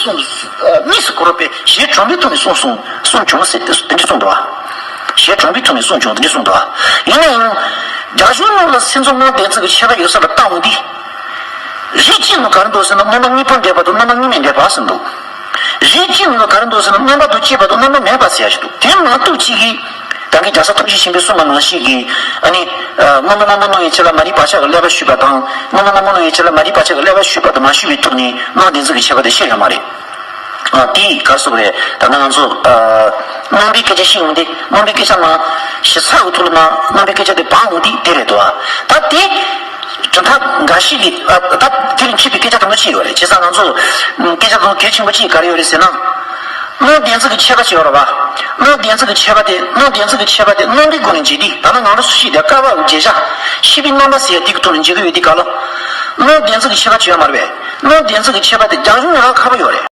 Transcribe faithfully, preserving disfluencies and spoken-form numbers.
གསུངས། ཨ། དམིགས་སུ་བཀར་བའི་གཞི་གྲུབ་པའི་ཐོག་ནས་གསུངས་གསུངས་གསུངས་བྱུང་ཟེར་དེ་འདྲ་གསུངས་འདུག་བ། གཞི་གྲུབ་པའི་ཐོག་ནས་གསུངས་བྱུང་དེ་འདྲ་གསུངས་འདུག་བ། ཡིན་ན་ཡང་རྒྱ་གཞུང་ནང་ལ་སེམས་ཙམ་སྣང་བདེན་འཛིན་གྱི་ཁྱད་པར་ཡོད་ས་ལ་བལྟ་འོང་དུས། རིགས་གཅིག་ནང་ག་རེ་འདུག་ཟེར་ན་རྣམ་པ་གཉིས་པོ་འདྲེས་པ་དང་རྣམ་པ་གཉིས་མེད་འདྲེས་པ་ཟེར་འདུག་རིགས་གཅིག་ནང་ག་རེ་འདུག་ཟེར་ན་རྣམ་པ་དང་བཅས་པ་དང་རྣམ་པ་མེད་པ་ཟེར་ཡ་ཞིག་འདུག་དེ་མ་གཏོགས་གཅིག་གིས། ད་གིན་རྒྱལ་སྲས་ཐུགས་རྗེ་ཆེན་པོས་གསུངས་པ་ནང་བཞིན་གྱི། ཨ་ནི། ཨ། སྔོན་མ་རྣམ་སྣང་སྣང་བའི་ཆ་ལ་མ་རིག་པ་ཆགས་ཀྱི་བསླད་པ་ཞུས་པ་དང་། སྔོན་མ་རྣམ་སྣང་སྣང་བའི་ཆ་ལ་མ་རིག་པ་ཆགས་ཀྱི་བསླད་པ་ཞུས་པ་དང་མ་ཞུས་པའི་ཐོག་ནས་སྣང་བདེན་འཛིན་གྱི་ཁྱད་པར་དེ་ཤེས་ཡོད་མ་རེད། ཨ། དེ་ག་རེ་ཟེར་དགོས་རེད། ད་ལྟ་ང་ཚོ། ཨ། རྣམ་པའི་སྐད་ཆ་བཤད་ཡོང་དུས་རྣམ་པའི་སྐད་ཆ་ནང་ཞིབ་ཚགས་ཀྱི་ཐོག་ལ་མ་རྣམ་པའི་སྐད་ཆ་དེ་སྦང་ཡོང་དུས་དེ་རེད་དོ། ད་དེ། གྲུབ་མཐའ་འགའ་ཞིག་གིས། ཨ། ད་དེ་ལས་མཁས་པའི་སྐད་ཆ་དང་པོ་ཅི་ཡོད་རེད། བྱས་ཙང་ང་ཚོ་སྐད་ཆ་དང་གལ་ཆེན་པོ་གཅིག་ག་རེ་ཡོད་རེད་ཟེར་ན། སྣང་བདེན་འཛིན་གྱི་ཁྱད་པར་ཅིག་ཡོད་རེད་བ། སྣང་བདེན་འཛིན་གྱི་ཁྱད་པར་དེ། སྣང་བདེན་འཛིན་གྱི་ཁྱད་པར་དེ་རྣམ་པའི་སྒོ་ནས་འབྱེད་དུས། ད་ནི་ང་རང་ཚོ་ཤེས་དེ་ཀ་བ་འབྱེད་བྱ། ཤེས་པའི་རྣམ་པ་ཟེར་ཡ་དེ་གི་ཐོག་ནས་འབྱེད་ཀྱི་ཡོད་དུས་ག་ལ། སྣང་བདེན་འཛིན་གྱི་ཁྱད་པར་ཅིག་ཡོད་མ་རེད་པས། སྣང་བདེན་འཛིན་གྱི་ཁྱད་པར་དེ་རྒྱ་གཞུང་ནང་ལ་ཁ་པོ་ཡོད་རེད།